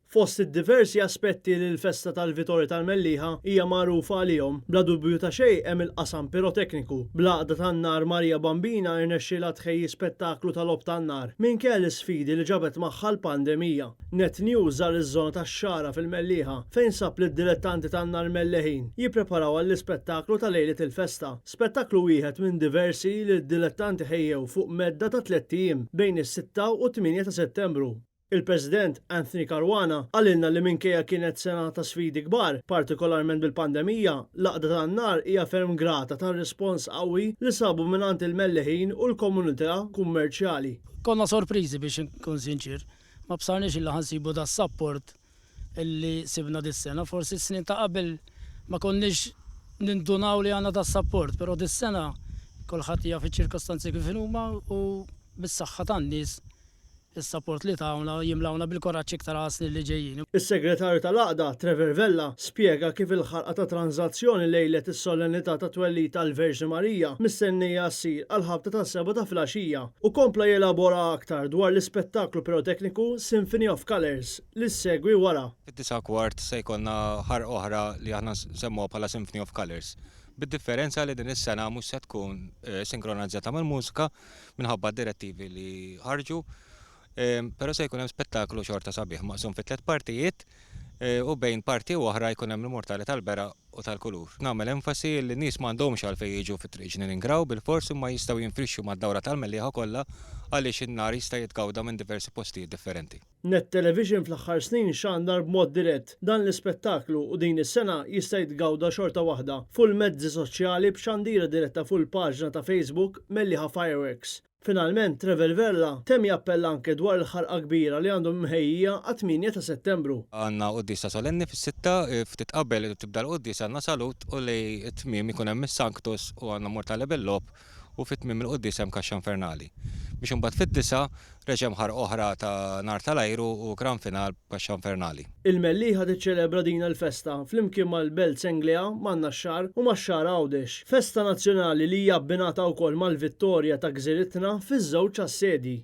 Fost id-diversi aspetti li l-festa tal-Vitorja tal-Mellieħa hija magħrufa għalihom, bla dubju ta' xejn hemm il-qasam pirotekniku. Bl-Għaqda tan-Nar Maria Bambina irnexxielha tħejji spettaklu ta' logħob tan-nar, minkejja l-isfidi li ġabet magħha l-pandemija. Net News żar iż-żona tax-Xagħra fil-Mellieħa fejn sab lid-dilettanti tan-nar Melleħin jippreparaw għall-ispettaklu ta' lejliet il-festa. Spettaklu wieħed minn diversi li d-dilettanti ħejjew fuq medda ta' tlett ijiem bejn is-sitta u t-tmienja ta' Settembru. Il-President, Anthony Caruana, qalilna li minkejja kienet sena ta' sfidi kbar, partikolarment bil-pandemija, l-Għaqda tan-Nar hija ferm grata tar-rispons qawwi li sabu mingħand il-Melleħin u l-komunità kummerċjali. Konna sorpriżi biex inkun sinċier. Ma bsarniex illi ħa nsibu das-sapport illi sibna dis-sena. Forsi s-snin ta' qabel ma konniex nindunaw li għandna das-sapport, però dis-sena kulħadd jaf iċ-ċirkostanzi kif inhuma u bis-saħħa tan-nies Is-sapport li tawna jimlawna bil-kuraġġ iktar għas-snin li ġejjin. Is-Segretarju tal-Għaqda, Trevor Vella, spjega kif il-ħarqa ta' tranżazzjoni lejlet is-solennità tat-twellid tal-Verġni Marija mistennija ssir għall-ħabta tas-sebgħa ta' filgħaxija u kompla jelabora aktar dwar l-ispettaklu pirotekniku Symphony of Colours li ssegwi wara. Fid-disgħa u kwart se jkollna ħarqa oħra li aħna nsemmuha bħala Symphony of Colours, bid-differenza li din is-sena mhux se tkun sinkronizzata mal-mużika minħabba d-direttivi li ħarġu, però se jkun hemm spettaklu xorta sabiħ maqsum fi tlett partijiet u bejn parti u oħra jkun hemm l-immortali tal-beraq u tal-kulur. Nagħmel enfasi li n-nies m'għandhomx għalfejn jiġu fi Triq Ġnien Ingraw bilfors imma jistgħu jinfrixxu mad-dawra tal-Mellieħa kollha għaliex in-nar jista' jitgawda minn diversi postijiet differenti. Net Television fl-aħħar snin xandar b'mod dirett dan l-ispettaklu u din is-sena jista' jitgawda xorta waħda fuq il-mezzi soċjali b'xandira diretta fuq il-paġna ta' Facebook Mellieħa Fireworks. Finalment, Trevor Vella temm jappella anke dwar il-ħarqa kbira li għandhom imħejjija għat-tmienja ta' Settembru. Għandna quddiesa solenni fis-sitta, ftit qabel tibda l-quddiesa għandna salut u lejn it-tmiem ikun hemm is-Sanctus u għandna Mortale bil-logħob u fi tmiem il-quddiesa hemm kaxxa infernali. Biex imbagħad fid-disgħa reġa' hemm ħarqa oħra ta' nar tal-ajru u gran final b'kaxxa infernali. Il-Mellieħa tiċċelebra din il-festa flimkien mal-Belt Senglea, man-Naxxar u max-Xagħra Għawdex. Festa nazzjonali li hija abbinata wkoll mal-vittorja ta' gżiritna fiż-żewġ assedji.